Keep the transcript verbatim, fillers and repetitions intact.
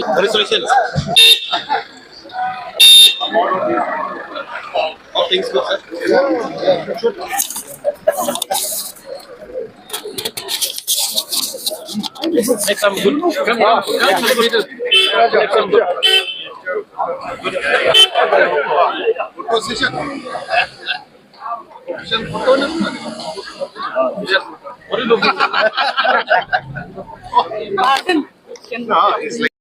Congratulations. All things good, sir. Next time, good. Come, come, come to the middle. Next time, good. Good position. Position photo na. Position photo. What do you look? No, it's like